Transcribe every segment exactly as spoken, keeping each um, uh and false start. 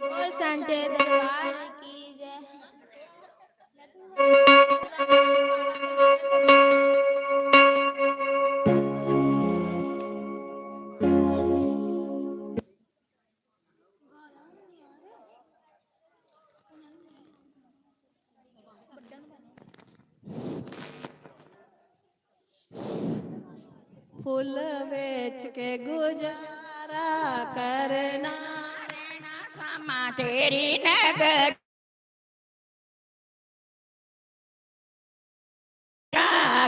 बोल सांचे दरबार की जय। फुल बेच के गुजारा करना, रहना सामा तेरी नगर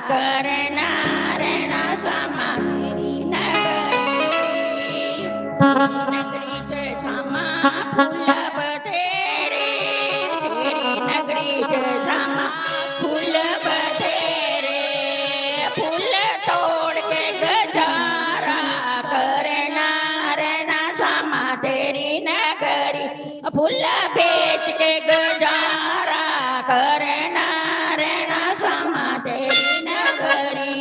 करना, रहना सामा तेरी नगरी। नगरी च सामा फुल बथेरे, तेरी नगरी च सामा फुल बथेरे। फुल तोड़ के गुजारा करना, रहना सामा तेरी नगरी। फुल बेच के गुजारा करना, रहना सामा तेरी नगरी।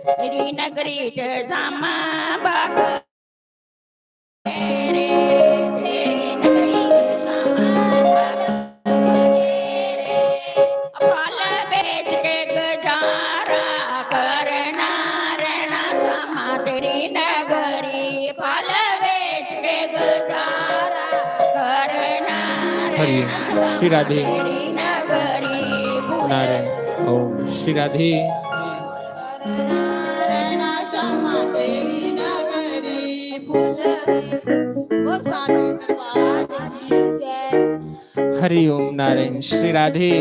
तेरी नगरी च सामा बाग तेरे, तेरी नगरी च सामा बाग तेरे। फल बेच के गुजारा करना, रहना सामा तेरी नगरी। फल बेच के गुजारा करना, हरि ओम। श्री राधे। नारायण। ओम श्री राधे। रहना श्यामा तेरी नगरी फूल। बोल सांचे दरबार की जय। हरि ओम नारायण। श्री राधे।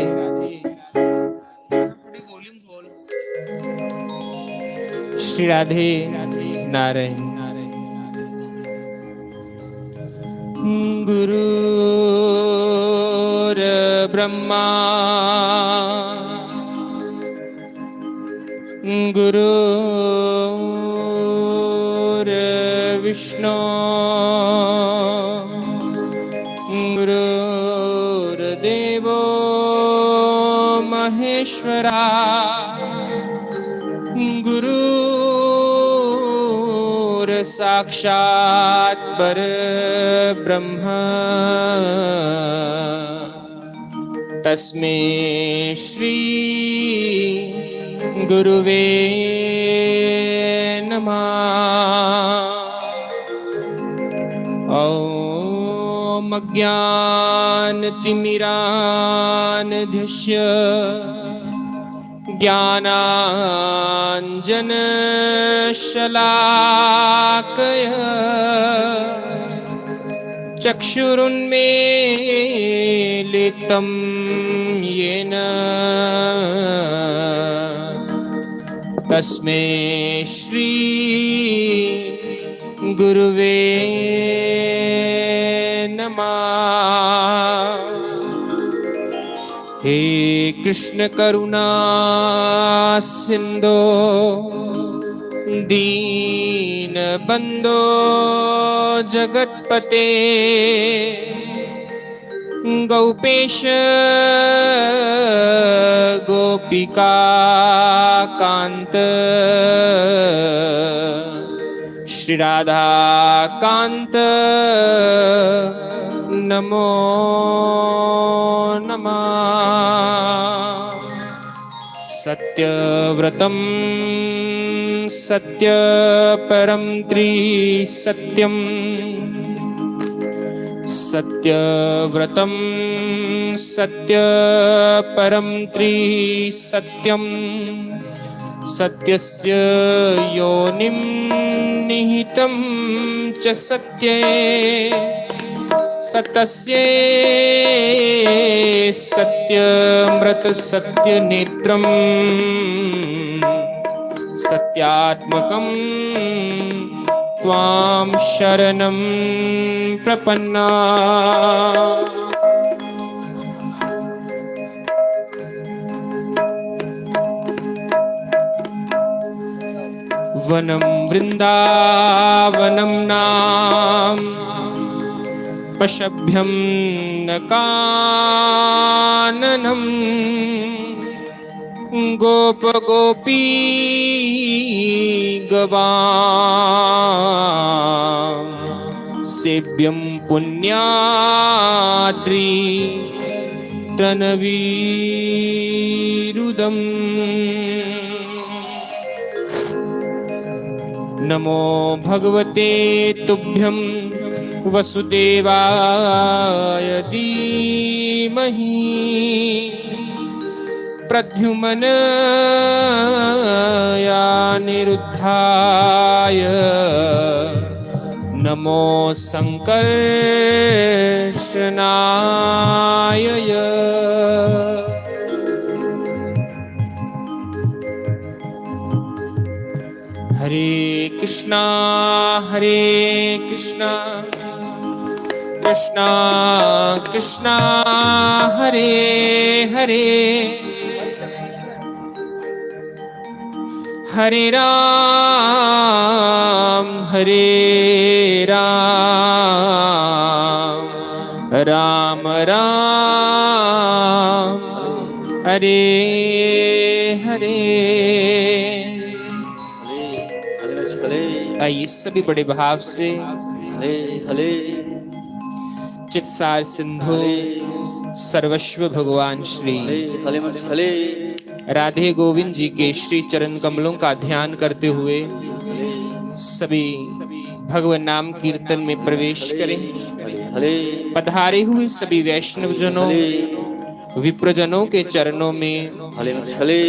श्री राधे नारायण। गुरुर्ब्रह्मा गुरुर्विष्णु गुरुर्देवो महेश्वरा गुरुर्साक्षात् परब्रह्म तस्मै श्री गुरुवे नमः। ॐ अज्ञानतिमिरान्धस्य ज्ञानाञ्जनशलाकया चक्षुरुन्मीलितं येन तस्मै श्री गुरुवे नमः। हे कृष्ण करुणा सिंधो दीन बंधो जगतपते गोपेश गोपिका कांत श्री राधा कांत नमो नमः। सत्यव्रतं सत्यपरं त्रिसत्यं सत्यव्रतं सत्यपरं त्रिसत्यं सत्यस्य योनिं निहितं च सत्ये सतस्ये सत्यमृत सत्यनेत्रं सत्यात्मकं त्वां शरणं प्रपन्ना। वनं वृन्दावनं नाम पशभ्यं न काननं गोप गोपी गवां सेव्यं पुण्याद्रि तनवीरुदम्। नमो भगवते तुभ्यं वसुदेवाय धीमहि प्रद्युमनायानिरुद्धाय नमो संकर्षणाय। हरे कृष्णा, हरे कृष्णा, कृष्णा कृष्णा, हरे हरे, हरे राम, हरे राम, राम राम, हरे हरे। आइए, सभी बड़े भाव से हले, हले। चित्सार सिंधु हले। सर्वस्व भगवान श्री हले, हले मत हले। राधे गोविंद जी के श्री चरण कमलों का ध्यान करते हुए हले। सभी भगवत नाम कीर्तन में प्रवेश हले, करें। हले, हले। पधारे हुए सभी वैष्णव जनों, हले। विप्रजनों के चरणों में हले मत हले।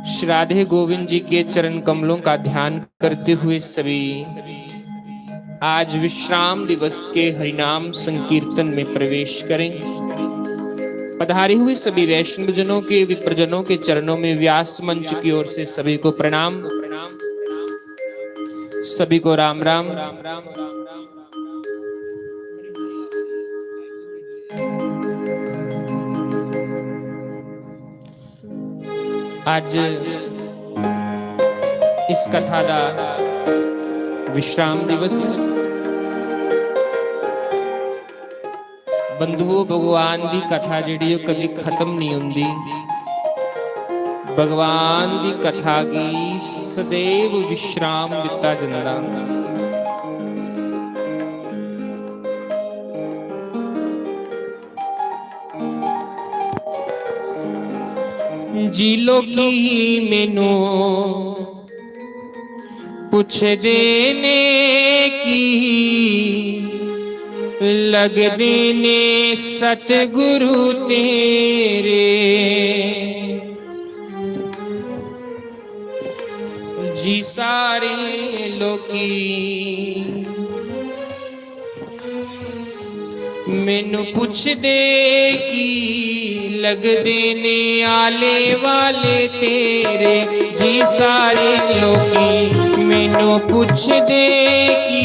श्री राधे गोविंद जी के चरण कमलों का ध्यान करते हुए सभी आज विश्राम दिवस के हरिनाम संकीर्तन में प्रवेश करें। पधारे हुए सभी वैष्णवजनों के, विप्रजनों के चरणों में व्यास मंच की ओर से सभी को प्रणाम, सभी को राम राम। अज इस कथा दा विश्राम दिवस है। बंधुओ, भगवान दी कथा जेह्ड़ी, ओह् कदी खत्म नहीं हुंदी। भगवान दी कथा गी सदैव विश्राम दित्ता जंदा। जी लोकी मैनू पुछदे ने की लगदे ने सतगुरु तेरे। जी सारे लोकी मैनू पुछदे की लगदे ने आले वाले तेरे। जी सारे लोकी मैनू पुछदे की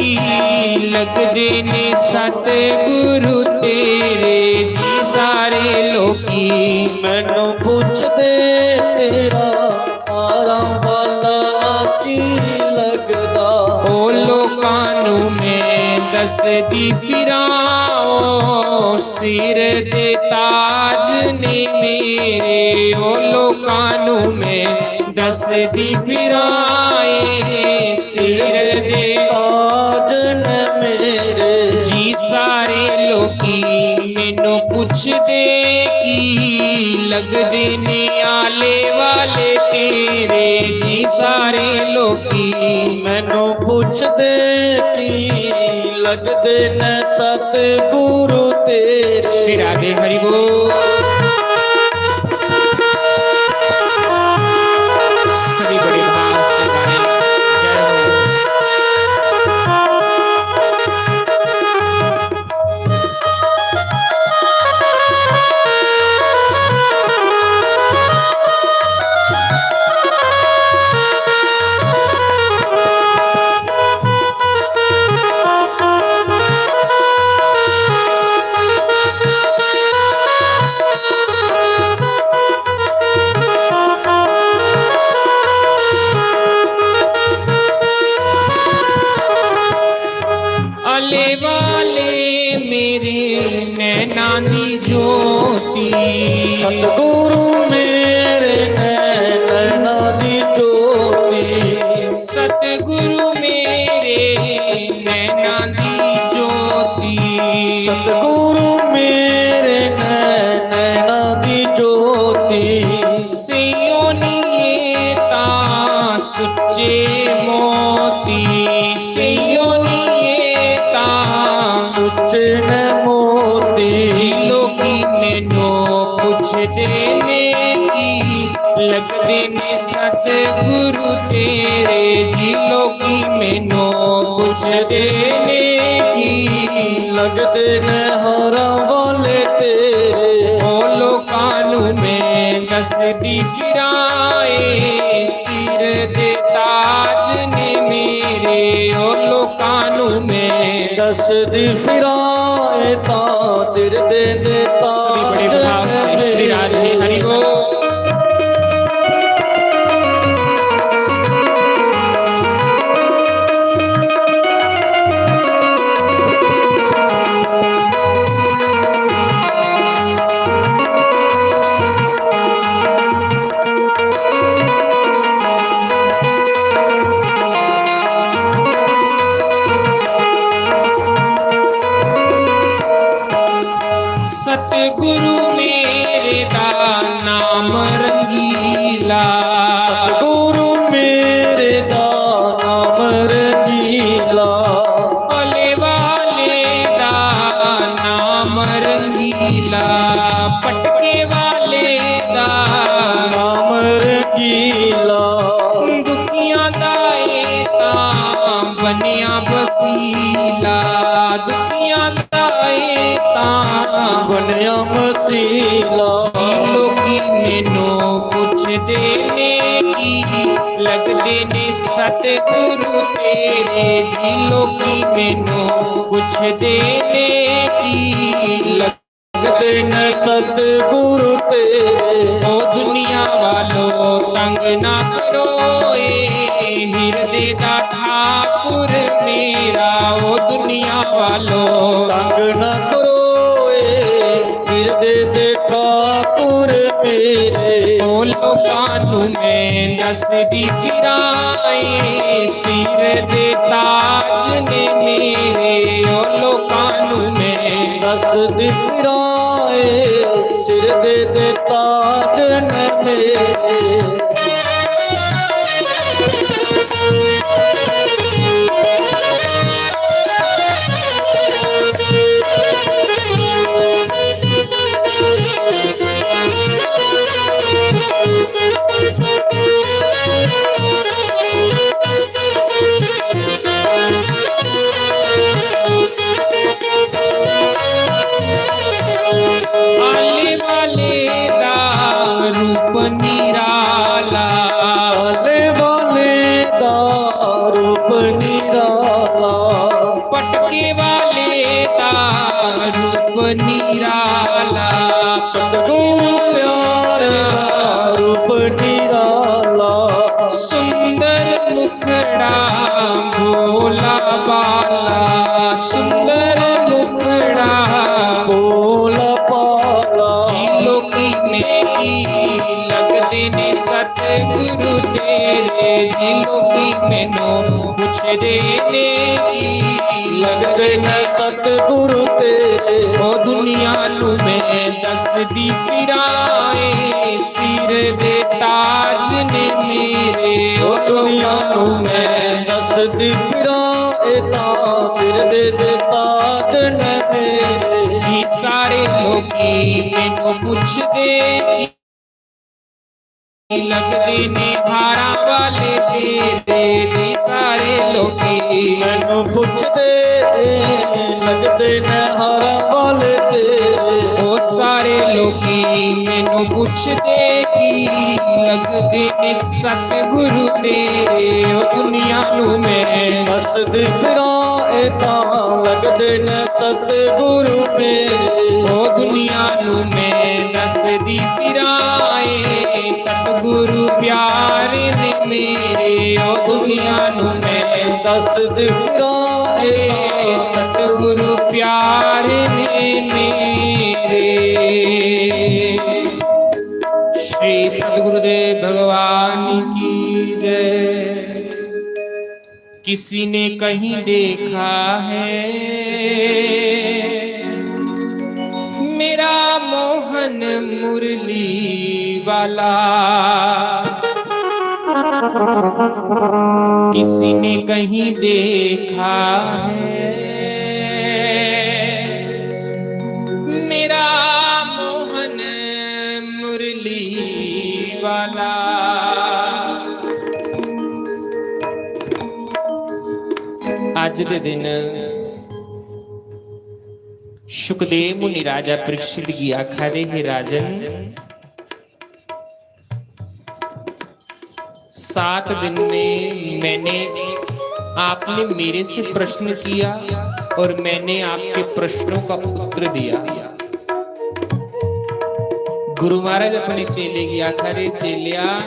लगदे ने सतगुरु तेरे। जी सारे लोकी मैनू पुछदे तेरा आराम वाला की लगदा। ओ लोकां नू मैं दसदी फिरां, ओ सिर दे ताज ने मेरे। ओ लोकां नू मैं दसदी फिरां, ए सिर दे ताज ने मेरे। जी सारे लोकी मैनू पुछदे की लगदे ने आले वाले तेरे। जी सारे लोकी मैनू पुछदे की लगदे ने सतगुरु तेरे। श्री राधे हरि बोल। सभी बड़े भाव से गाएं। जय हो। सुच्चे मोती सेयोनिए तां सुच्चे न मोती। जी लोकी मैनों पुछदे ने की लगदे ने सतगुरु तेरे। जी लोकी मैनों पुछदे ने की लगदे ने हारां वाले तेरे। ओ लोकां नू मैं दसदी फिरां ए सिर दे ताज ने मेरे। ओ लोकां नू मैं दसदी फिरां ए तां सिर दे, दे ताज। सभी बड़े भाव से श्री राधे हरि बोल। सतगुरु मेरे दा नाम रंगीला। सतगुरु मेरे दा नाम रंगीला। भले वाले दा नाम रंगीला। पटके वाले दा नाम रंगीला। दुखियां दा ए तां बनिया वसीला। दुखियां दा ए तां बनिया वसीला। जी लोकी मैनों पुछदे ने की लगदे ने सतगुरु तेरे। जी लोकी मैनों पुछदे ने की लगदे ने सतगुरु तेरे। ओ दुनिया वालों तंग ना करो ए हिरदे दा ठाकुर मेरा। ओ दुनिया वालों तंग ना करो ए हिरदे दे ठाकुर मेरे। ओ लोकां नू मैं दसदी फिरां ए सिर दे ताज ने मेरे। ओ लोकां नू मैं दसदी फिरां ए सिर दे, दे ताज ने मेरे। आले वाले दा रूप निराला। आले वाले दा रूप निराला। पटके वाले दा रूप निराला। सतगुरु प्यारे दा रूप निराला। सुंदर मुखड़ा भोला भाला। सुंदर मुखड़ा भोला भाला। जी लोकी में की लगदे ने सतगुरु तेरे। जी लोकी मैनों पुछदे ने की लगदे ने सतगुरु तेरे। ओ दुनिया नू मैं दसदी फिरां ए सिर दे ताज ने मेरे। ओ दुनिया नू मैं दसदी फिरां ए तां सिर दे, दे ताज ने मेरे। जी सारे लोकी मैनों पुछदे लगदे ने हारां वाले तेरे। जी सारे लोकी मैनू पुछदे ए, लगदे ने हारां वाले तेरे। ओ सारे लोकी मैनू पुछदे की लगदे ने सतगुरु तेरे। ओ दुनिया नू मैं दसदी फिरां ए तां लगदे ने सतगुरु मेरे। ओ दुनिया नू मैं दसदी फिरां ए सतगुरु प्यारे ने मेरे। ओ दुनिया नू मैं दसदी फिरां ए तां सतगुरु प्यारे ने मेरे। श्री सतगुरुदेव भगवान की जय। किसी ने कहीं देखा है मेरा मोहन मुरली वाला? किसी ने कहीं देखा है मेरा मोहन मुरली वाला। अज दे दिन शुकदेव मुनि राजा परीक्षित गी आखा दे, हे राजन, सात दिन में मैंने, आपने मेरे से प्रश्न किया और मैंने आपके प्रश्नों का उत्तर दिया। गुरु महाराज अपने चेले गी आखा दे, चेलिया,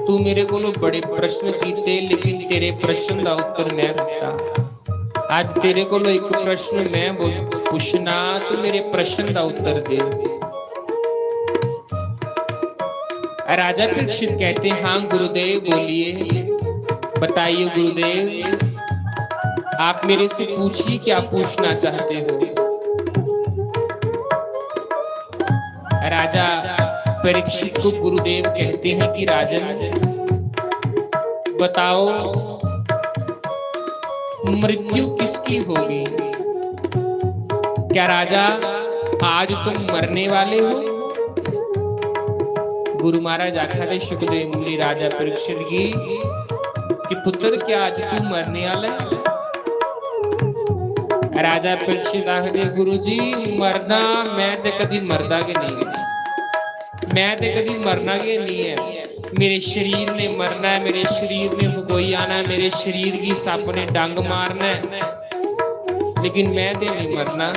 तू मेरे कोलों बड़े प्रश्न कीते, लेकिन तेरे प्रश्न का उत्तर मैं दिता। आज तेरे कोलों एक प्रश्न मैं बो-, पूछना, तू मेरे प्रश्न का उत्तर दे। राजा परीक्षित कहते, हाँ गुरुदेव, बोलिए, बताइए गुरुदेव, आप मेरे से पूछिए, क्या पूछना चाहते हो। राजा परीक्षित को गुरुदेव कहते हैं कि राजन, बताओ, मृत्यु किसकी होगी? क्या राजा, आज तुम मरने वाले हो? गुरु महाराज आखा दे शुकदेव मुनि राजा परीक्षित गी कि पुत्र, क्या आज तू मरने वाला है? राजा परीक्षित आखदे, गुरु जी, मरना, मैं ते कदी मरदा गै नेईं, मैं ते कदी मरना गै नेईं ऐ। मेरे शरीर ने मरना ऐ, मेरे शरीर ने मुकोई आना ऐ, मेरे शरीर गी सप्प ने डंग मारना ऐ, लेकिन मैं ते नेईं मरना।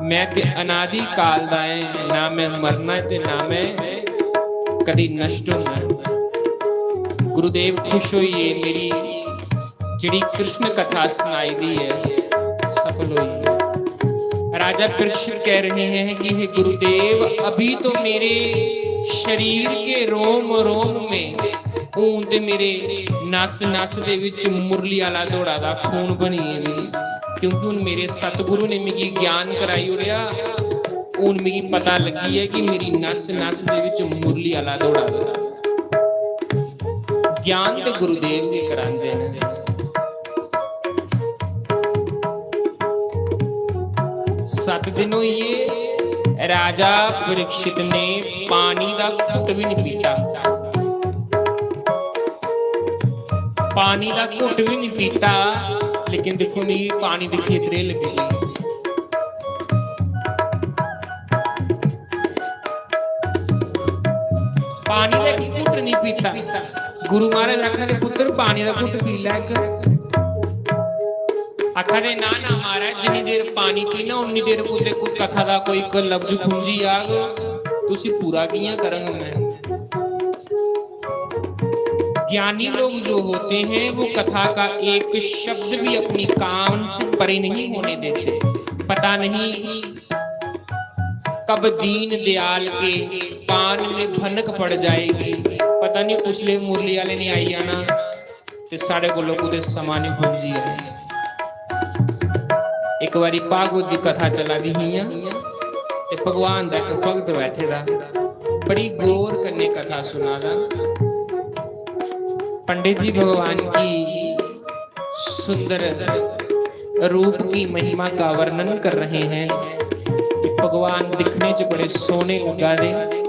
मैं ते अनादि काल दा ऐ, ना मैं मरना ऐ ते ना मैं कदी नष्ट होना ऐ। गुरुदेव खुश होइए, मेरी जेह्ड़ी कृष्ण कथा सनाई दी ऐ, सफल होई। राजा परीक्षित कह रहे हैं कि हे गुरुदेव, अभी तो मेरे शरीर के रोम रोम में, हून ते मेरे नस नस दे विच मुरली आला दौड़ा दा, खून बनियै भी, क्योंकि हून मेरे सतगुरु ने मिगी ज्ञान कराई ओड़ेआ। हून मिगी पता लग्गी ऐ कि मेरी नस नस दे विच मुरली आला दौड़ा दा। ज्ञान ते गुरुदेव गै करांदे न। सत्त दिन होई गे, राजा परीक्षित ने पानी दा घुट भी नहीं पीता। पानी दा घुट भी नहीं पीता, लेकिन दिक्खो, मिगी पानी दिक्खियै त्रेह् लग्गी पेई। पानी दा इक घुट नहीं पीता। गुरु महाराज आखा दे, पुत्र, पानी दा घुट पी लै इक। आखा दे, ना ना महाराज, जिन्नी देर पानी पीना, उन्नी देर कुतै कोई कथा दा कोई इक लफ्ज खुंझी जाग, तुसी पूरा कि'यां करङ मैं? ज्ञानी लोग जो होते हैं, वो कथा का एक शब्द भी अपनी कान से परे नहीं होने देते। पता नहीं कब दीन दयाल के कान में भनक पड़ जाएगी। पता नहीं कुसले मुरली आले ने आई जाना ते साढ़े कोलों कुतै समां नहीं पुंजी जाए। एक बारी भागवत दी कथा चला दी ही, ते भगवान दा इक भक्त बैठे दा, बड़ी गौर कन्नै कथा सुना दा। पंडित जी भगवान की सुंदर रूप की महिमा का वर्णन कर रहे हैं कि भगवान दिखने च बड़े सोहने लग्गा दे।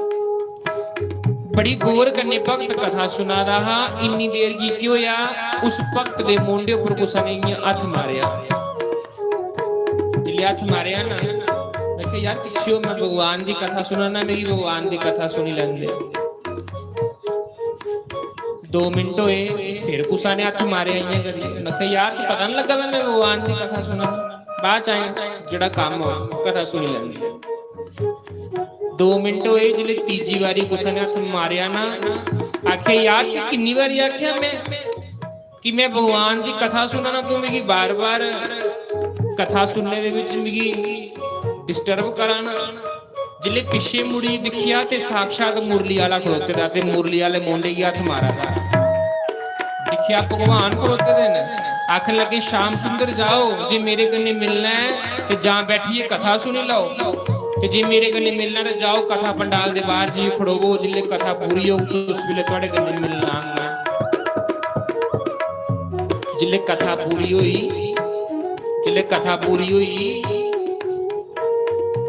बड़ी गौर कन्नै भक्त कथा सुना दा हा। इन्नी देर गी केह् होया, उस भक्त दे मोंढे उप्पर कुसै ने इ'यां हत्थ मारेआ। जिसलै हत्थ मारेआ ना, मैं आखेआ, यार, पिच्छें हो, मैं भगवान दी कथा सुना ना, मिगी भगवान दी कथा सुनी लैंदे। दो मिनट होए, फिर कुसा ने हत्थ मारेआ इ'यां करियै। मैं आखेआ, यार, तू पता निं लग्गा दा मैं भगवान दी कथा सुना? बाद च आयां, जेह्ड़ा कम्म हो, कथा सुनी लैंदी। दो मिनट होए, जिसलै तीजी बारी कुसा ने हत्थ मारेआ ना, आखेआ, यार, तू किन्नी बारी आखेआ मैं कि मैं भगवान दी कथा सुना ना, तू मिगी बार-बार कथा सुनने दे बिच मिगी disturb करा ना। जिसलै पिच्छे मुड़ी दिक्खेआ ते साक्षात मुरली आह्ला खड़ोते दा ते मुरली आह्ले मोंढे गी हत्थ मारा दा। दिक्खेआ भगवान खड़ोते दे न। आखन लगे, "श्याम सुंदर जाओ, जे मेरे कन्नै मिलना ऐ ते जां बैठियै कथा सुनी लैओ, ते जे मेरे कन्नै मिलना ते जाओ कथा पंडाल दे बाहर जाइयै खड़ोवो, जिसलै कथा पूरी होग ते उस बेल्लै थुआढ़े कन्नै मिलना आंग मैं।" जिसलै कथा पूरी होई, जिसलै कथा पूरी होई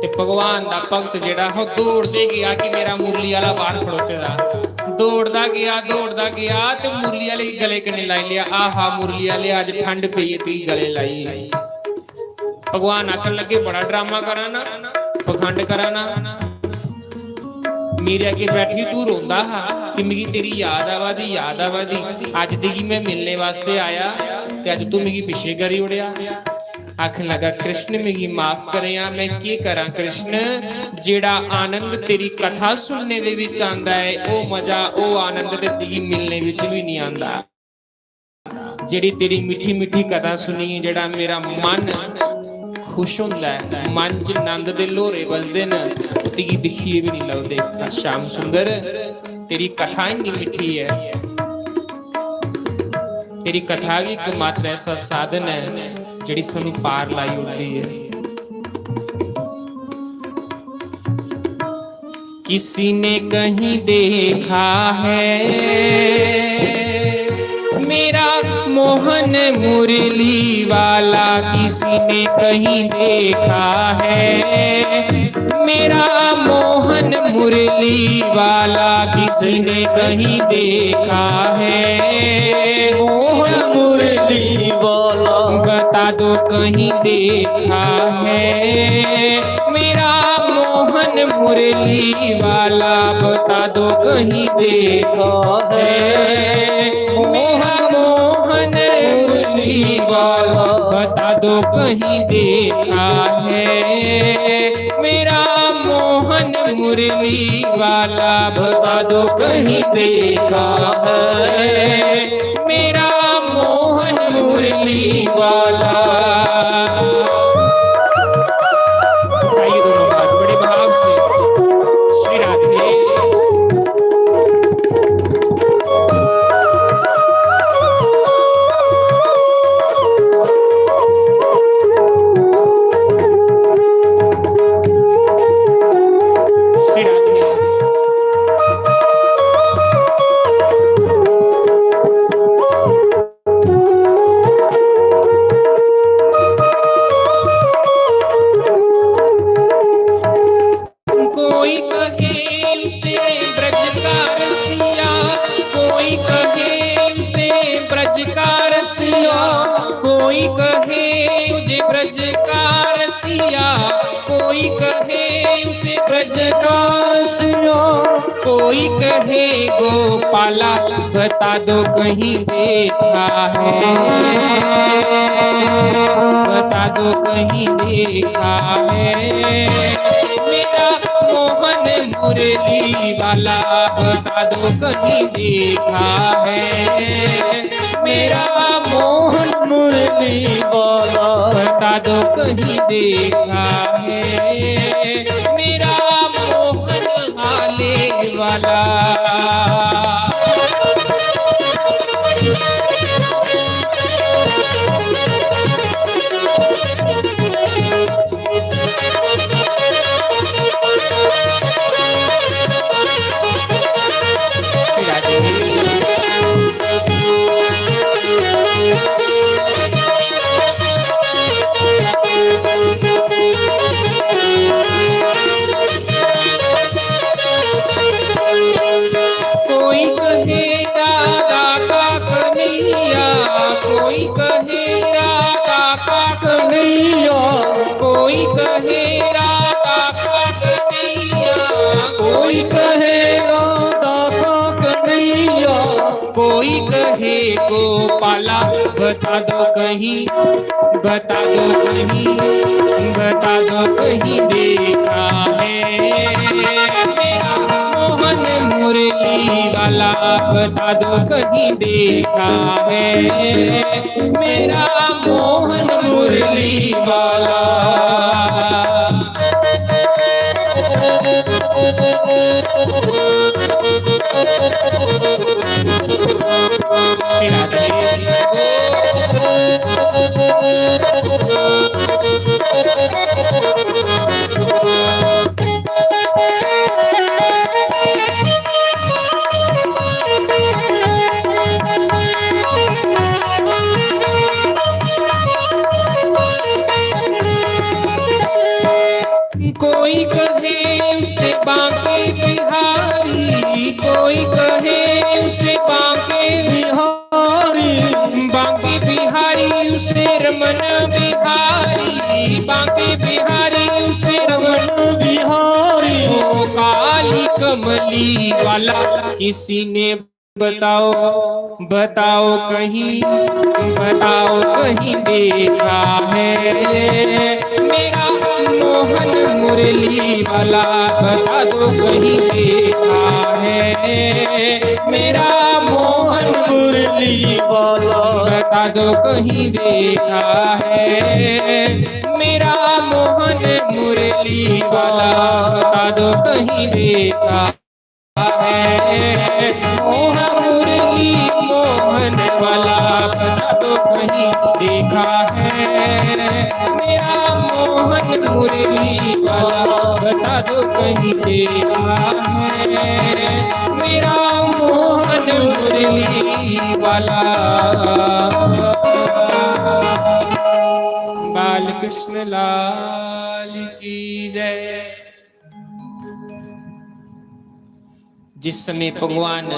ते भगवान दा भक्त जेह्ड़ा हा, ओह् दौड़दे गेआ कि मेरा मुरली आह्ला बाह्र खड़ोते दा। दौड़दा गेआ, दौड़दा गेआ ते मुरली आह्ले गी गले कन्नै लाई लेआ। "आहा, मुरली आह्ले, अज्ज ठंड पेई ऐ, तुगी गले लाई।" भगवान आखन लगे, "बड़ा ड्रामा करा ना, पखंड करा ना। मेरे अग्गें बैठी तू रोंदा हा कि मिगी तेरी याद आवा दी, याद आवा दी। अज्ज तुगी में मिलने वास्ते आया ते अज्ज तू मिगी पिच्छे करी ओड़ेआ।" आखन लगा, "कृष्ण, मिगी माफ करेआं, में केह् करां कृष्ण, जेह्ड़ा आनंद तेरी कथा सुनने दे बिच आंदा ऐ, ओह् मजा, ओह् आनंद ते तुगी मिलने बिच बी निं आंदा। जेह्ड़ी तेरी मिट्ठी मिट्ठी कथा सुनियै जेह्ड़ा मेरा मन खुश होंदा ऐ, मन च नंद दे ल्होरे बजदे न, तुगी दिक्खियै बी निं लभदे।" श्याम सुंदर, तेरी कथा इन्नी मिट्ठी ऐ, तेरी कथा गै इकमात्र ऐसा साधन ऐ जेह्ड़ी सानू पार लाई ओड़दी ऐ। किसी ने कहीं देखा है मेरा मोहन मुरली वाला, किसी ने कहीं देखा है मेरा मोहन मुरली वाला, किसी ने कहीं देखा है मोहन मुरली वाला, बता दो कहीं देखा है मेरा मोहन मुरली वाला, बता दो कहीं देखा है मेरा मोहन मुरली वाला, बता दो कहीं देखा है मेरा मोहन मुरली वाला, बता दो कहीं देखा है मेरा मोहन मुरली वाला। उठाइए दोनों हाथ बड़े भाव से। श्री राधे। श्री राधे। कोई कहे उसे ब्रज का रसिया, कोई कहे उसे ब्रज का रसिया, कोई कहे मुझे ब्रज का रसिया, कोई कहे उसे ब्रज का रसिया, कोई कहे गोपाला, बता दो कहीं देखा है, बता दो कहीं देखा है मेरा मोहन मुरली वाला, बता दो कहीं देखा है मेरा मोहन मुरली वाला, बता दो कहीं देखा है मेरा मोहन आले वाला। कोई कहे राधा का कन्हैया, कोई कहे राधा का कन्हैया, कोई कहे राधा का कन्हैया, कोई कहे राधा का कन्हैया, कोई कहे गोपाला, बता दो कहीं, बता दो कहीं, बता दो कहीं देखा है मेरा मोहन मुरली वाला, बता दो कहीं देखा है मेरा मोहन मुरली वाला। कोई कहे उसे बांके बिहारी, बांके बिहारी उसे रमन बिहारी, बांके बिहारी उसे रमन बिहारी। ओ काली कमली वाला किसी ने बताओ, बताओ कहीं, बताओ कहीं देखा है मेरा मोहन मुरली वाला, बता दो कहीं देखा है मेरा मोहन मुरली वाला, बता दो कहीं देखा है मेरा मोहन मुरली वाला, बता दो कहीं देखा है मोहन मुरली मोहन वाला, बता दो कहीं देखा है मेरा मोहन मुरली वाला, बता दो कहीं देखा है मेरा मोहन मुरली वाला। बालकृष्ण लाल की जय। जिस समय भगवान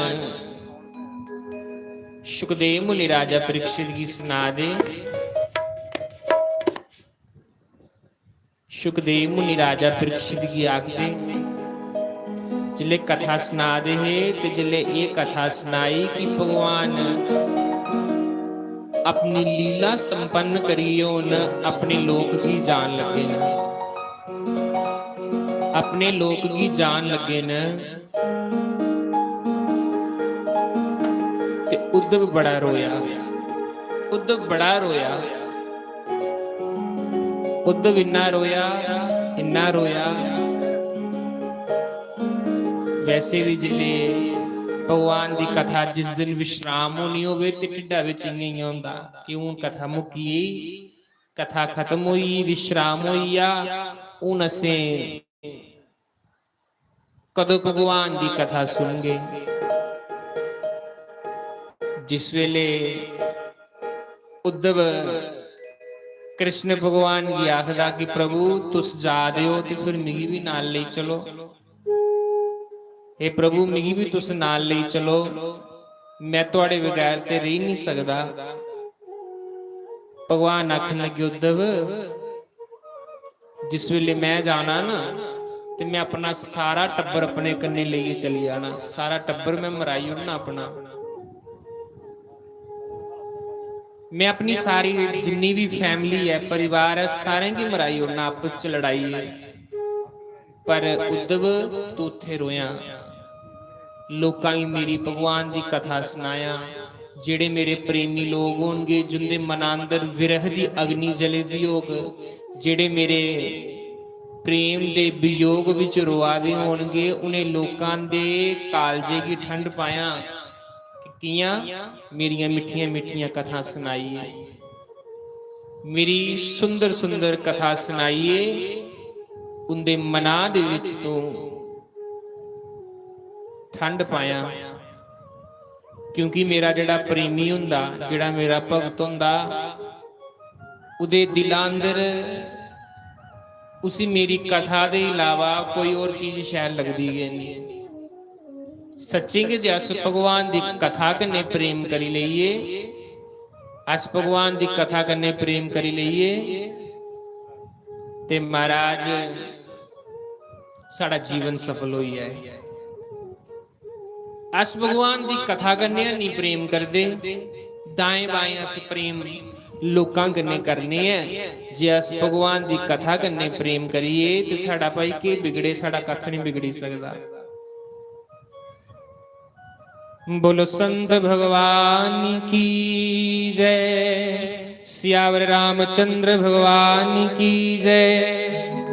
शुकदेव मुनि राजा परीक्षित गी सना दे, शुकदेव मुनि राजा परीक्षित गी आखदे, जिसले कथा सना दे हे ते जिसले एह कथा सनाई कि भगवान अपनी लीला संपन्न करियै हून अपने लोक गी जान लगे न, अपने लोक गी जान लगे न। ते उद्धव बड़ा रोया, उद्धव बड़ा रोया, उद्धव इन्ना रोया, इन्ना रोया। वैसे भी जिसले भगवान दी कथा जिस दिन विश्राम होनी होवे ते ढिड्डा बिच इ'यां इ'यां होंदा कि हून कथा मुक्की गेई, कथा खत्म होई, विश्राम होई गेआ, हून असें कदों भगवान दी कथा सुनगे? जिस वेले उद्धव कृष्ण भगवान गी आखदा कि प्रभु, तुस जा दे ओ ते फिर मिगी भी नाल लेई चलो। हे प्रभु, मिगी भी तुस नाल लेई चलो, मैं थुआड़े बगैर ते रेही निं सकदा। भगवान आखन लगे, उद्धव, जिस वेले मैं जाना ना, ते मैं अपना सारा टब्बर अपने कन्नै लेइयै चली जाना, सारा टब्बर मैं मराई ओड़ना अपना। मैं अपनी सारी जिन्नी भी family ऐ, परिवार ऐ, सारें गी मराई ओड़ना, आपस च लड़ाई ऐ। पर उद्धव, तू उत्थे रोयां। लोकां गी मेरी भगवान दी कथा सनायां। जेह्ड़े मेरे प्रेमी लोक होनगे, जिंदे मनांदर विरह दी अग्नि जली दी होग, जेह्ड़े मेरे प्रेम दे वियोग बिच रोआ दे होनगे, उ'नें लोकां दे कालजे गी ठंड पायां। कि'यां? मेरियां मिट्ठियां मिट्ठियां कथां सनाइयै, मेरी सुंदर सुंदर कथा सनाइयै उं'दे मना दे बिच तूं ठंड पायां। क्योंकि मेरा जेह्ड़ा प्रेमी होंदा, जेह्ड़ा मेरा भगत होंदा, उदे दिला अंदर उसी मेरी कथा दे इलावा कोई होर चीज शैल लगदी गै नेईं। सच्चें गै जे अस भगवान दी कथा कन्नै प्रेम करी लेइये, अस भगवान दी कथा कन्नै प्रेम करी लेइये, ते महाराज, साढ़ा जीवन सफल होई जाए। अस भगवान दी कथा कन्नै हैनी प्रेम करदे, दाएं बाएं अस प्रेम लोकां कन्नै करने ऐ। जे अस भगवान दी कथा कन्नै प्रेम करिए ते साढ़ा भाई केह् बिगड़े, साढ़ा कक्ख निं बिगड़ी सकदा। बोलो संत भगवान की जय, सियावर रामचंद्र भगवान की जय।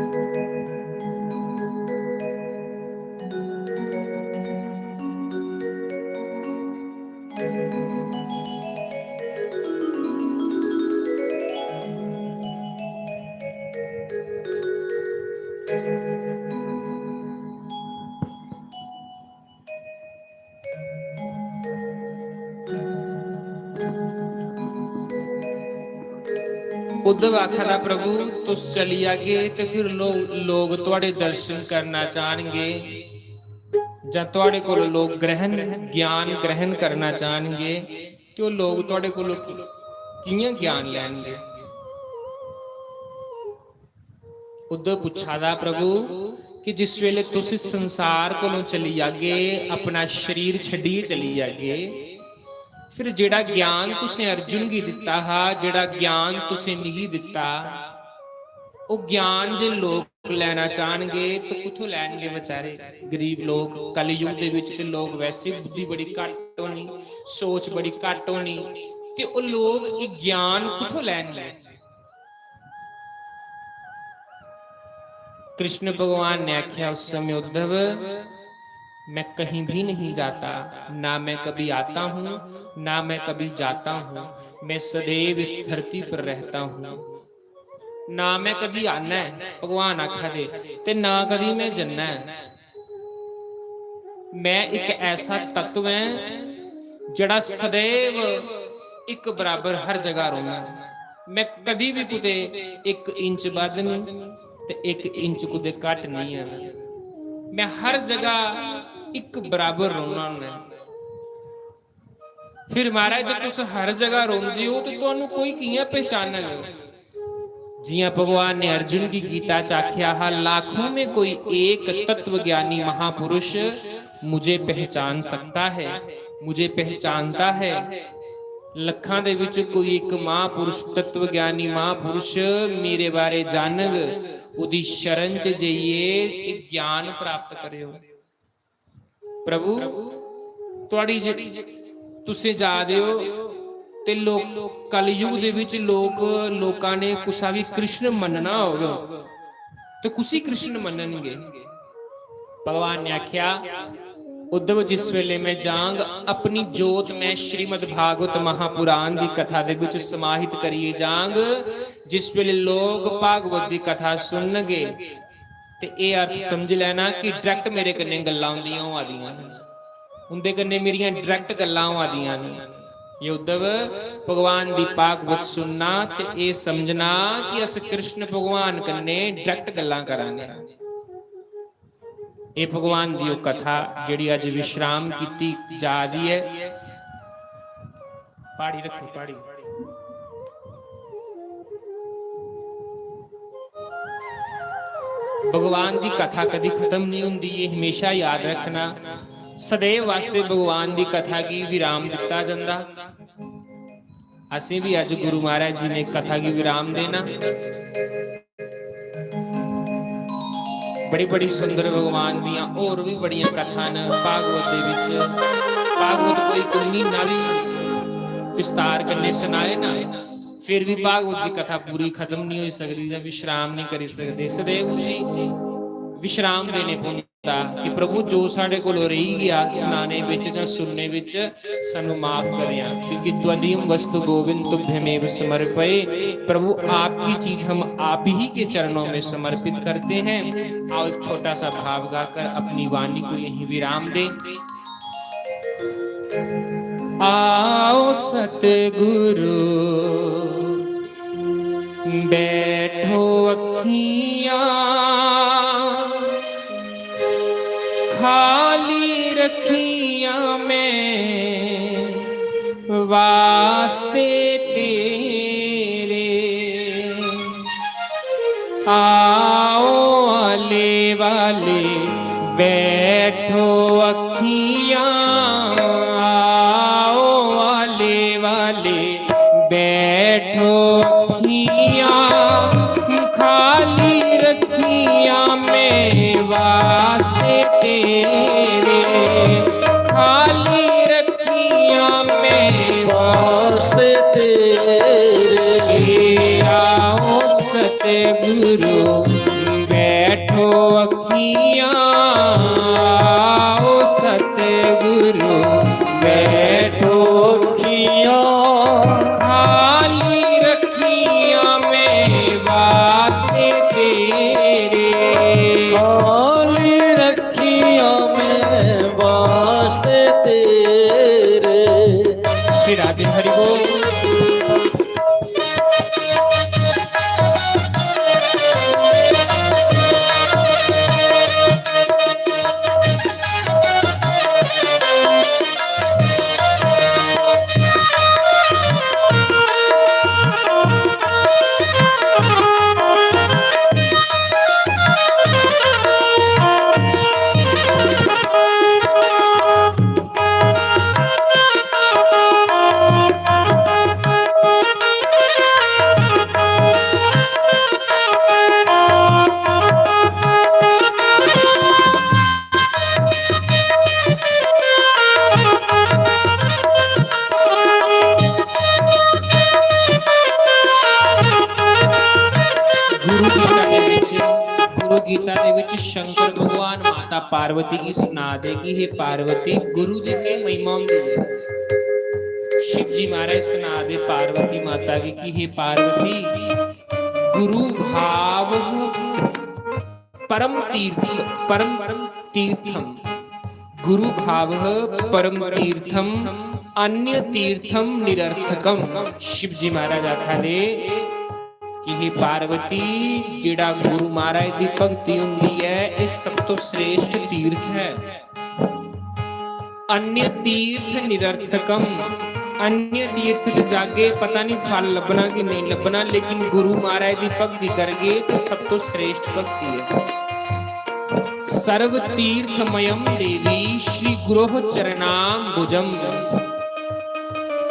उद्धव आखा दा, "प्रभु, तुस चली जागे ते फिर लोग, लोग थुआड़े दर्शन करना चाहणगे।" जां थुआढ़े कोल लोक ग्रहण, ज्ञान ग्रहण करना चाहणगे, ते ओह् लोक थुआढ़े कोल कि-, कि'यां ज्ञान लैणगे? उद्धव पुच्छा दा, "प्रभु, कि जिस वेले तुस इस संसार कोलों चली जागे, अपना शरीर छड्डियै चली जागे, फिर जेह्ड़ा ज्ञान तुसें अर्जुन गी दित्ता हा, जेह्ड़ा ज्ञान तुसें मिगी दित्ता, ओह् ज्ञान जे लोक लैना चाहणगे ते कुत्थों लैणगे बेचारे गरीब लोक?" कलयुग दे विच ते लोक वैसे बुद्धि बड़ी घट होनी, सोच बड़ी घट होनी, ते ओह् लोक एह् ज्ञान कुत्थों लैणगे? कृष्ण भगवान ने आख्या उस समय, "उद्धव, मैं कहीं भी नहीं जाता, ना मैं कभी आता हूं, ना मैं कभी जाता हूं, मैं सदैव इस धरती पर रहता हूं।" ना मैं कदी आना ऐ, भगवान आखा दे, ते ना कदी मैं जन्ना ऐ। मैं इक ऐसा तत्व ऐ जेह्ड़ा सदैव इक बराबर हर जगह रौह्ना ऐ। मैं कदी भी कुतै इक इंच बद्ध निं ते इक इंच कुतै घट्ट निं ऐ। मैं हर जगह इक बराबर रौह्ना होन्ना ऐ। फिर महाराज, जे तुस हर जगह रौंह्दे ओ, ते तुहानू कोई कि'यां पहचानग? जि'यां भगवान ने अर्जुन गी गीता च आखेआ हा, "लाखों में कोई एक तत्वज्ञानी महापुरुष मुझे पहचान सकता है, मुझे पहचानता है।" लक्खां दे विच कोई इक महापुरुष, तत्वज्ञानी महापुरुष मेरे बारे जानग, ओह्दी शरण च जाइयै एह् ज्ञान प्राप्त करेओ। प्रभु, तुआढ़ी जे-, तुसें जा दे ओ ते लोक, कलयुग दे विच लोक, लोकां ने कुसा गी कृष्ण मन्नना होग ते कुसी कृष्ण मन्ननगे? भगवान ने आख्या, "उद्धव, जिस वेले मैं जांग, अपनी जोत मैं श्रीमद् भागवत महापुराण दी कथा दे विच समाहित करियै जांग, जिस वेले लोक भागवत दी कथा सुननगे, ते एह् अर्थ समझी लैना कि direct मेरे कन्नै गल्लां उंदियां होआ दियां न, उंदे कन्नै मेरियां direct गल्लां होआ दियां न।" ये उद्धव, भगवान दी भागवत सुनना ते एह् समझना कि अस कृष्ण भगवान कन्नै direct गल्लां करा ने आं। एह् भगवान दी ओह् कथा जेह्ड़ी अज्ज विश्राम कीती जा दी ऐ। प्हाड़ी रक्खो, प्हाड़ी। भगवान दी कथा कदी खत्म नहीं होंदी, ये हमेशा याद रखना। सदैव वास्ते भगवान दी कथा गी विराम दित्ता जंदा। असें भी अज्ज गुरु महाराज जी ने कथा गी विराम देना। बड़ी, बड़ी सुंदर भगवान दियां होर भी बड़ियां कथा न भागवत दे विच। भागवत कोई, कोई म्हीना भी विस्तार कन्नै सनाए ना, फिर भी भागवत दी कथा पूरी खत्म नहीं होई सकदी जां विश्राम नहीं करी सकदे। सदैव उसी विश्राम देने पौंदा कि प्रभु, जो साढ़े कोलों रेही गया सनाने विच जां सुनने विच, सानू माफ करेआं, क्योंकि त्वदीयं वस्तु गोविंद तुभ्यमेव समर्पये। प्रभु, आपकी चीज हम आप ही के चरणों में समर्पित करते हैं। आओ, एक छोटा सा भाव गाकर अपनी वाणी को यहीं विराम दें। आओ सतगुरु, बैठो अखियां खाली रखियां मैं वास्ते तेरे। आओ आले वाले बैठो अखियां, आओ आले वाले बैठो अखियां खाली रखियां मैं वास्ते तेरे, खाली रखियां मैं वास्ते तेरे। आओ सतगुरु बैठो अखियां, आओ सतगुरु बैठो अखियां खाली रखियां मैं वास्ते तेरे, खाली रखियां मैं वास्ते तेरे। श्री राधे हरि बोल। शंकर भगवान माता पार्वती गी सना दे कि हे पार्वती, गुरु दी केह् महिमा होंदी ऐ। शिव जी महाराज सना दे पार्वती माता गी कि हे पार्वती, गुरु भाव परम तीर्थ, परम तीर्थम, गुरु भाव परम तीर्थम, अन्य तीर्थम निरर्थकम। शिव जी महाराज आखा दे कि हे पार्वती, जेड़ा गुरु महाराज दी भक्ति हुंदी ऐ, एह् सब तो श्रेष्ठ तीर्थ है। अन्य तीर्थ निरर्थकम, अन्य तीर्थ च जागे, पता नहीं फल लब्भना कि नहीं लब्भना, लेकिन गुरु महाराज दी भक्ति करगे तो सब तो श्रेष्ठ भक्ति है। सर्व तीर्थमयम देवी श्री गुरोह चरणाम्बुजम।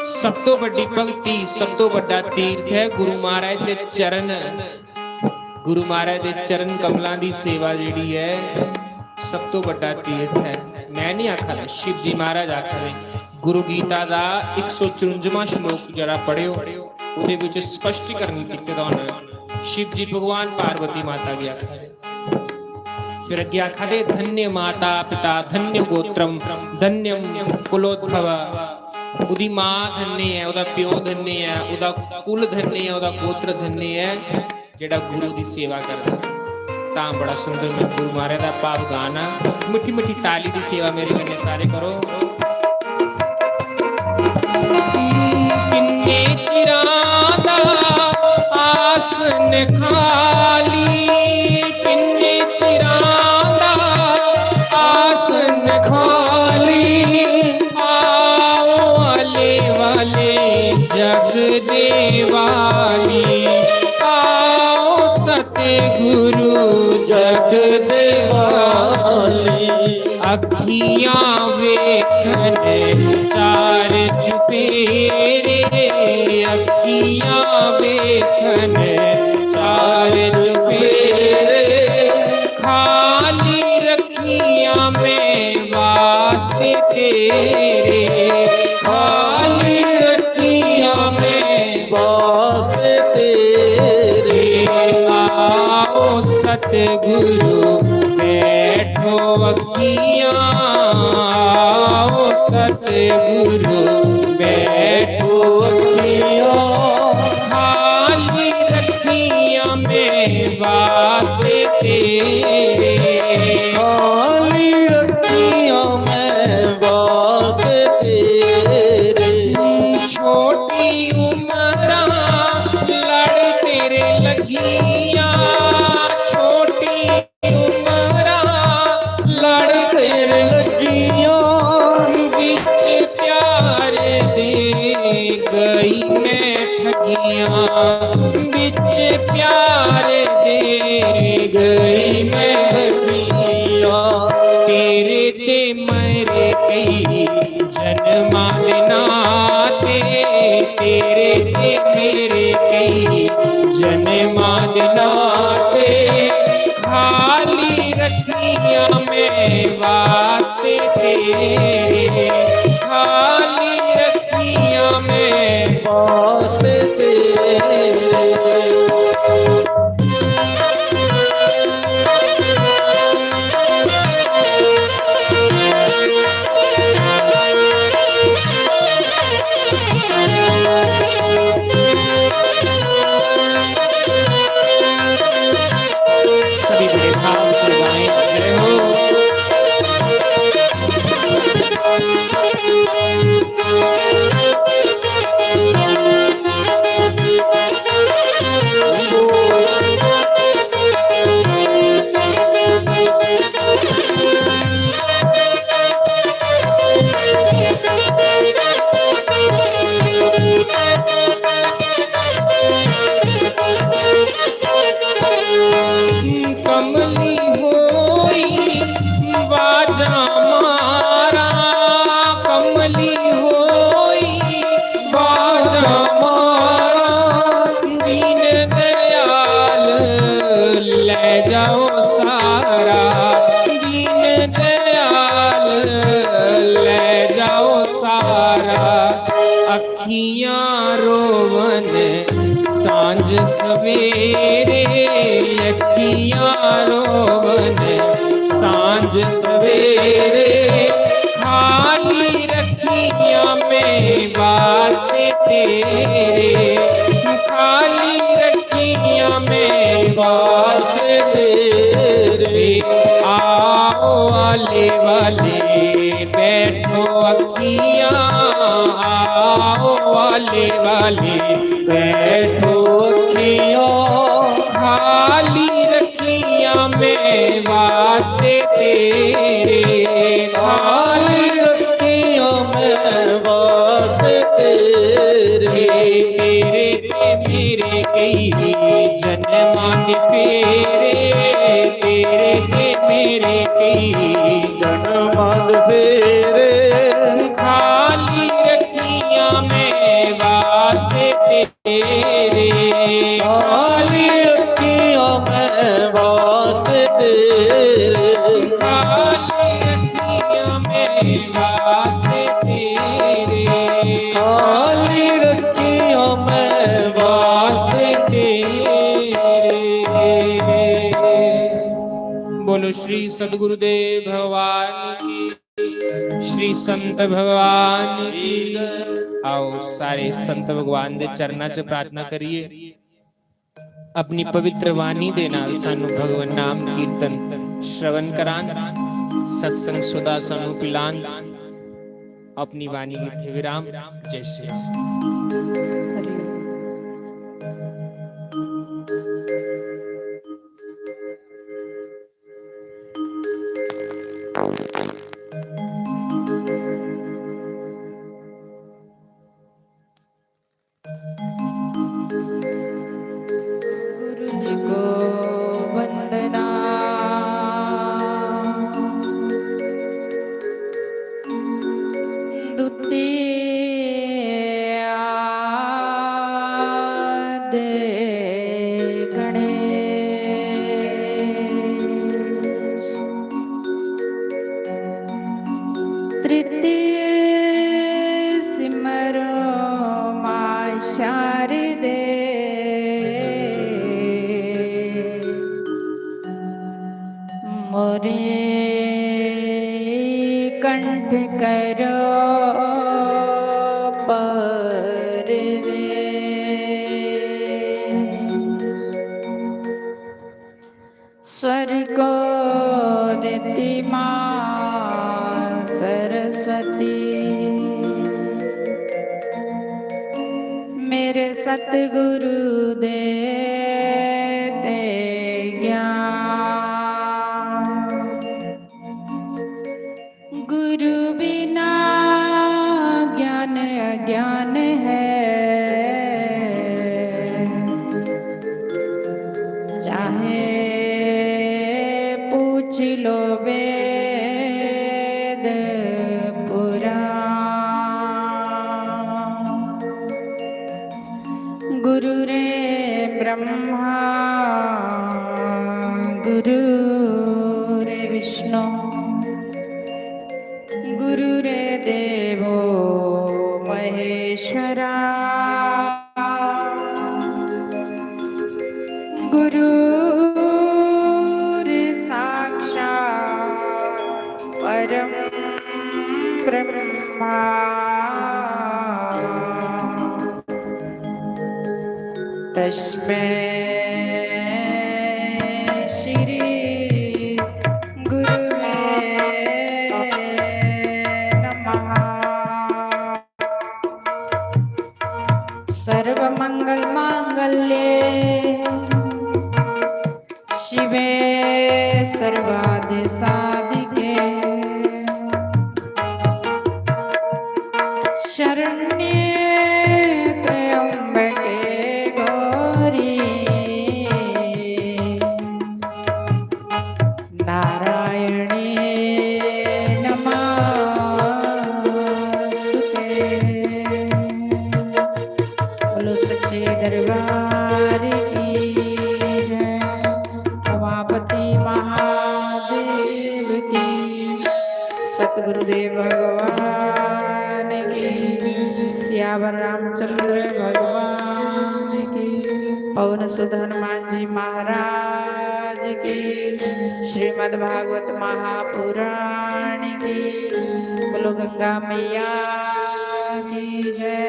सब तो बड़ी भक्ति, सब तो बड़ा तीर्थ है गुरु महाराज दे चरण। गुरु महाराज दे चरण कमलां दी सेवा जेह्ड़ी है, सब तो बड़ा तीर्थ है। मैं नहीं आखा दा, शिव जी महाराज आखा दे। गुरु गीता दा इक सौ चरुंजवां श्लोक जरा पढ़ेओ, ओह्दे विच स्पष्टीकरण कीते दा होना। शिव जी भगवान पार्वती माता गी आखा दे। फिर अग्गें आखा दे, धन्य माता पिता, धन्य गोत्रम, धन्यम कुलोद्भव। ओह्दी मां धन्य ऐ, ओह्दा प्यो धन्य ऐ, ओह्दा कुल धन्य ऐ, ओह्दा गोत्र धन्य ऐ, जेह्ड़ा गुरु दी सेवा करदा। तां बड़ा सुंदर मैं गुरु महाराज दा भाव गाना। मिट्ठी मिट्ठी ताली दी सेवा मेरे कन्नै सारे करो। किन्ने चिरां दा आसन खाली, किन्ने चिरां दा आसन खाली, आओ आले वाले जग देवाली, आओ सतगुरु जग देवाली। अखियां वेखन चार चुफेरे, अखियां वेखन चार चुफेरे, खाली रखियां मैं वास्ते तेरे, खाली रखियां मैं वास्ते तेरे। आओ सतगुरु बैठो अखियां, आओ सतगुरु बैठो अखियां, खाली रखियां मैं वास्ते तेरे, खाली रखियां मैं वास्ते तेरे। छोटी उमरां लड़ तेरे लगियां, छोटी उमरां लड़ तेरे लगियां, बिच प्यार दे गई मैं ठगियां, बिच प्यार दे गई मैं ठगियां। तेरे ते मेरे कई जन्मां दे नाते, तेरे ते मेरे कई जन्मां दे नाते, खाली रखियां मैं वास्ते तेरे, खाली रखियां मैं वास्ते तेरे। सभी बड़े भाव से गाएं, जय हो। कमली होई बाजा मारा, कमली होई बाजा मारा, दीन दयाल ले जाओ सारा, दीन दयाल ले जाओ सारा। अखियां रोवन सांझ सवेरे, अखियां रोवन सवेरे। खाली रखिया मैं वास्ते तेरे, खाली रखिया मैं वास्ते तेरे। आओ आले वाले बैठो अखियां, आओ आले वाले बैठो अखियां। खाली रखिया मैं वास्ते तेरे, खाली रखिया मैं वास्ते तेरे। तेरे ते मेरे कई जन्मां दे फेरे, तेरे ते मेरे कई जन्मां दे फेरे। खाली रखिया मैं वास्ते तेरे, खाली रखिया मैं वास्ते तेरे। खाली रखिया मैं वास्ते तेरे, खाली रखिया मैं वास्ते तेरे। बोलो श्री सतगुरुदेव भगवान की, श्री संत भगवान की। आओ सारे संत भगवान दे चरणां च प्रार्थना करिए। अपनी पवित्र वाणी दे नाल सानू भगवान नाम कीर्तन श्रवण करान, सत्संग सुधा सानू पिलान। अपनी वाणी इत्थे विराम। जय श्री राम। गुरु जी को वंदना। द्वितीय आदि गणेश। तृतीय सिमरो मां शारदे। मोरे कंठ करो परवेश। स्वर को देती माँ सरस्वती, मेरे सतगुरु देते ज्ञान। गुरु बिना ज्ञान अज्ञान है, चाहे पूछ लो वेद पुराण। गुरु रे ब्रह्मा, गुरु रे विष्णु, गुरु रे देवो महेश्वरा। गुरु रे साक्षात परम ब्रह्मा, तस्मै श्री गुरुवे नमः। सर्वमंगल मांगल्ये शिवे सर्वार्थ साधिके, शरण्ये त्र्यंबके गौरी, नारायणी नमोस्तुते। बोलो सच्चे दरबार की जय, उमापति महादेव की, सतगुरुदेव भगवान की, सियावर रामचंद्र भगवान की, पवन सुत हनुमान जी महाराज की, श्रीमद् भागवत महापुराण की, बोलो गंगा मैया की जय,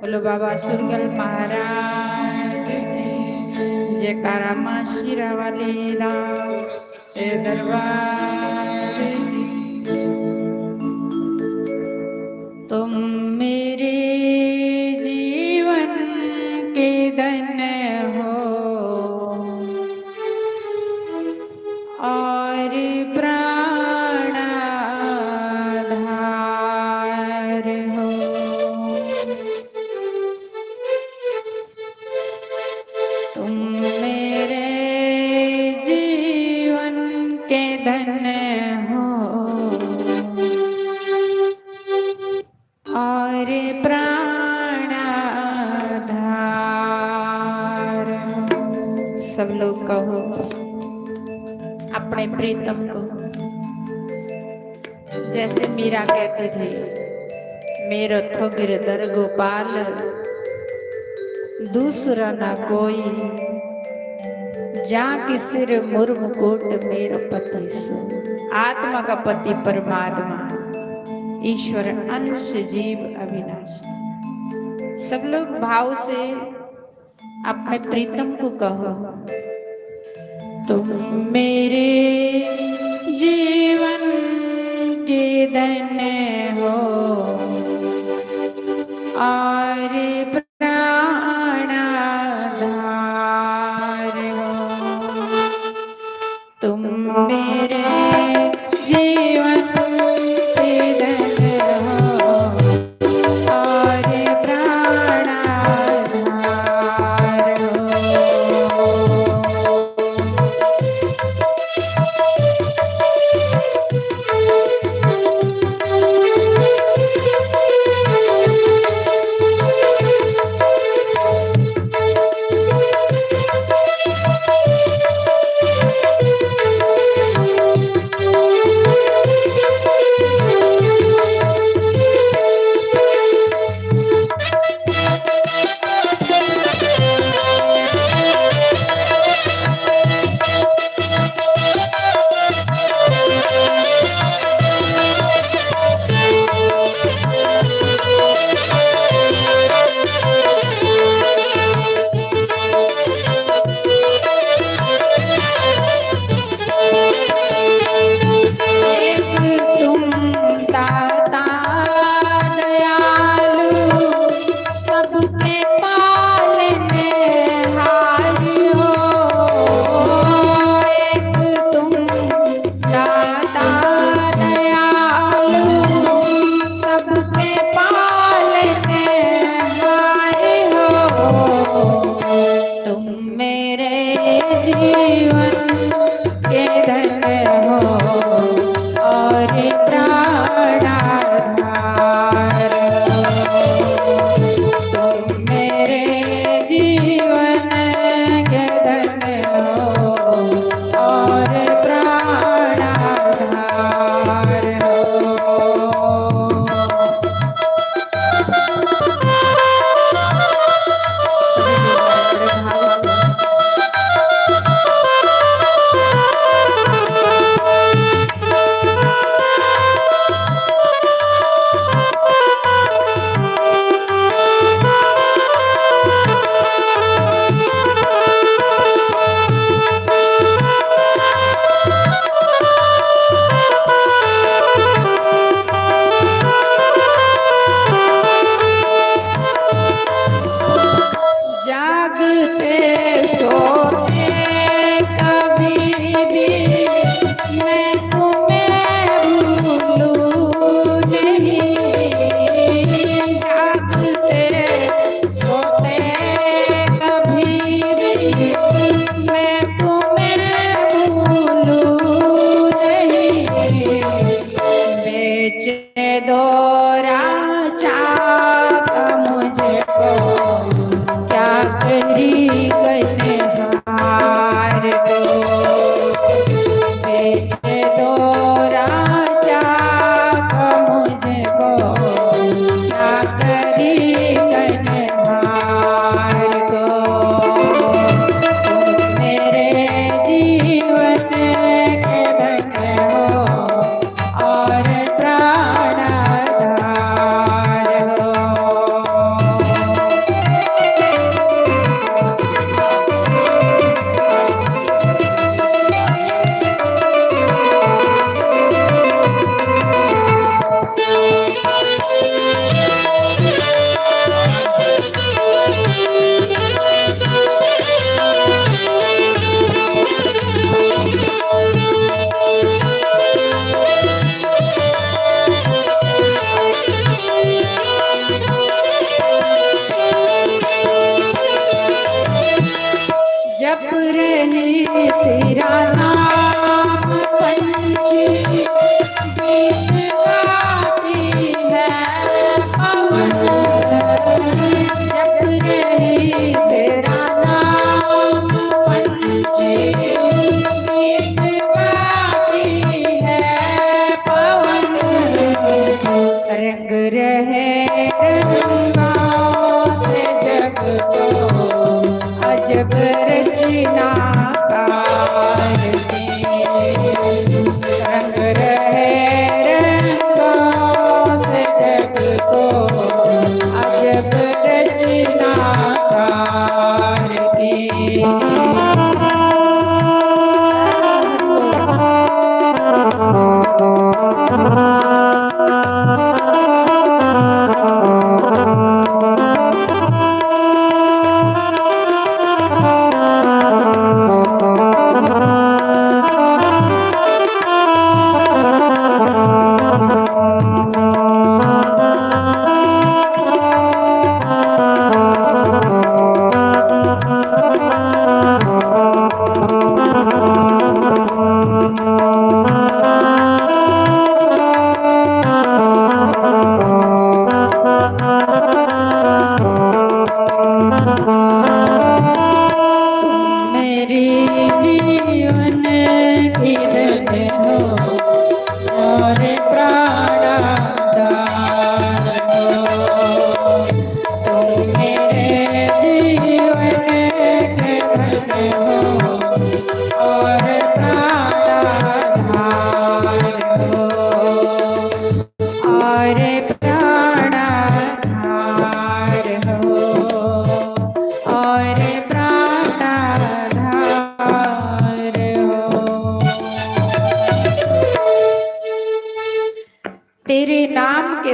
बोलो बाबा सुरगल महाराज की जय। जयकारा माँ शेरावाली दा, सच्चे दरबार की। तुम मेरे जीवन के धन हो और प्राण आधार हो। तुम मेरे जीवन के धन हो और प्राण आधार हो। सब लोग कहो अपने प्रीतम को, जैसे मीरा कहती थी, मेरो थो गिरधर गोपाल, दूसरा ना कोई, जा कि सिर मुर मुकुट मेरो पति सो। आत्मा का पति परमात्मा, ईश्वर अंश जीव अविनाशी। सब लोग भाव से अपने प्रीतम को कहो, तुम मेरे जीवन के धन हो और प्राण आधार हो। तुम मेरे जीवन के धन हो और प्राण आधार हो।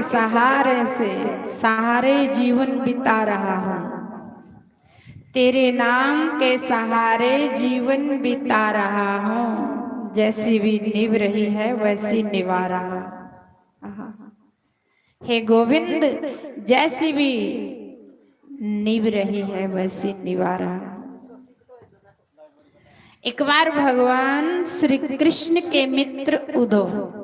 सहारे से सहारे जीवन बिता रहा हूँ। तेरे नाम के सहारे जीवन बिता रहा हूँ। जैसी भी नींव रही है, वैसी निवा रहा। आहा। हे गोविंद, जैसी भी नींव रही है, वैसी निवा रहा। एक बार भगवान श्री कृष्ण के मित्र उद्धव,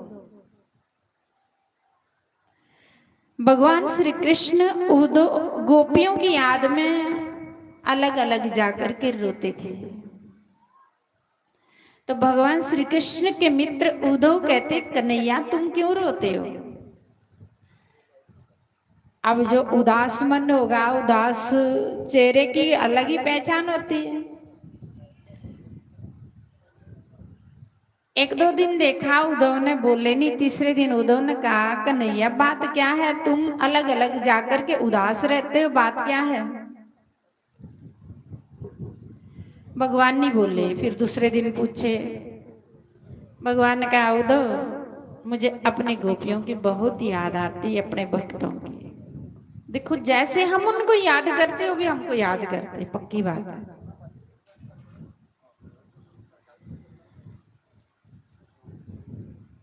भगवान श्री कृष्ण उद्धव गोपियों की याद में अलग अलग जाकर के रोते थे। तो भगवान श्री कृष्ण के मित्र उद्धव कहते, "कन्हैया, तुम क्यों रोते हो?" अब जो उदास मन होगा, उदास चेहरे की अलग ही पहचान होती है। एक दो दिन देखा उद्धव ने, बोले नहीं। तीसरे दिन उद्धव ने कहा, "कन्हैया, बात क्या है? तुम अलग अलग जाकर के उदास रहते हो, बात क्या है?" भगवान नहीं बोले। फिर दूसरे दिन पूछे, भगवान ने कहा, "उद्धव, मुझे अपनी गोपियों की बहुत याद आती है, अपने भक्तों की।" देखो, जैसे हम उनको याद करते हो, भी हमको याद करते हैं, पक्की बात है।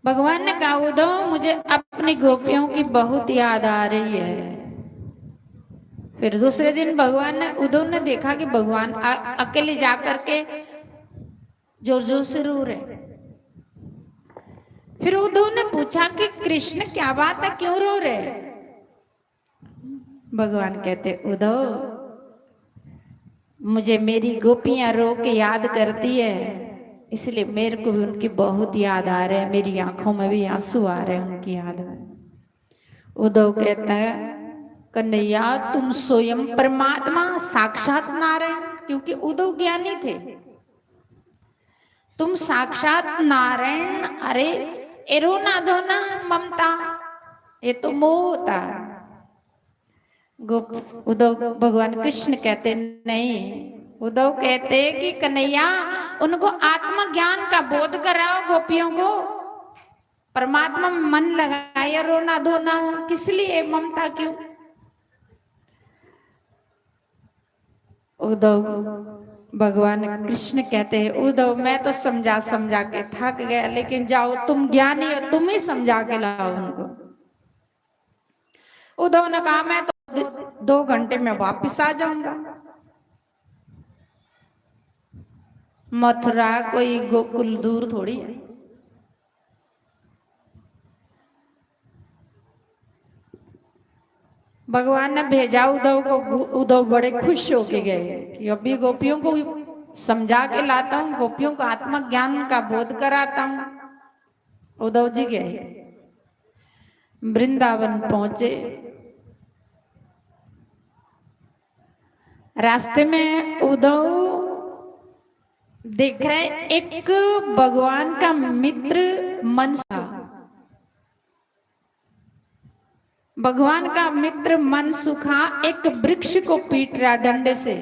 भगवान ने कहा, "उद्धव, मुझे अपनी गोपियों की बहुत याद आ रही है।" फिर दूसरे दिन भगवान ने, उद्धव ने देखा कि भगवान अकेले जा करके जोर जोर से रो रहे। फिर उद्धव ने पूछा कि, "कृष्ण, क्या बात है, क्यों रो रहे?" भगवान कहते, "उद्धव, मुझे मेरी गोपियां रो के याद करती है, इसलिए मेरे को भी उनकी बहुत याद आ रही है, मेरी आंखों में भी आंसू आ रहे हैं उनकी याद में।" उद्धव कहता है, "कन्हैया, तुम स्वयं परमात्मा, साक्षात नारायण।" क्योंकि उद्धव ज्ञानी थे। "तुम साक्षात नारायण, अरे, ये रोना धोना, ममता, ये तो मोह होता है।" उद्धव, भगवान कृष्ण कहते, "नहीं।" उद्धव कहते कि, "कन्हैया, उनको आत्मज्ञान का बोध कराओ गोपियों को, परमात्मा में मन लगाए, रोना धोना किस लिए, ममता क्यों?" उद्धव, भगवान कृष्ण कहते हैं, "उद्धव, मैं तो समझा समझा के थक गया, लेकिन जाओ, तुम ज्ञानी हो, तुम ही समझा के लाओ उनको।" उद्धव ने कहा, "मैं तो दो घंटे में वापस आ जाऊंगा।" मथुरा कोई गोकुल दूर थोड़ी है। भगवान ने भेजा उद्धव को। उद्धव बड़े खुश होके गए कि अभी गोपियों को समझा के लाता हूँ, गोपियों को आत्मज्ञान का बोध कराता हूँ। उद्धव जी गए, वृंदावन पहुंचे। रास्ते में उद्धव देख रहे, एक भगवान का मित्र मनसुखा, भगवान का मित्र मनसुखा एक वृक्ष को पीट रहा डंडे से,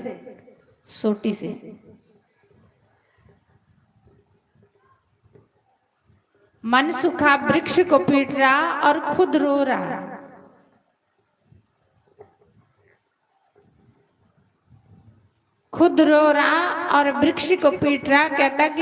सोटी से। मनसुखा वृक्ष को पीट रहा और खुद रो रहा। खुद रो रहा और वृक्ष को पीट रहा, कहता कि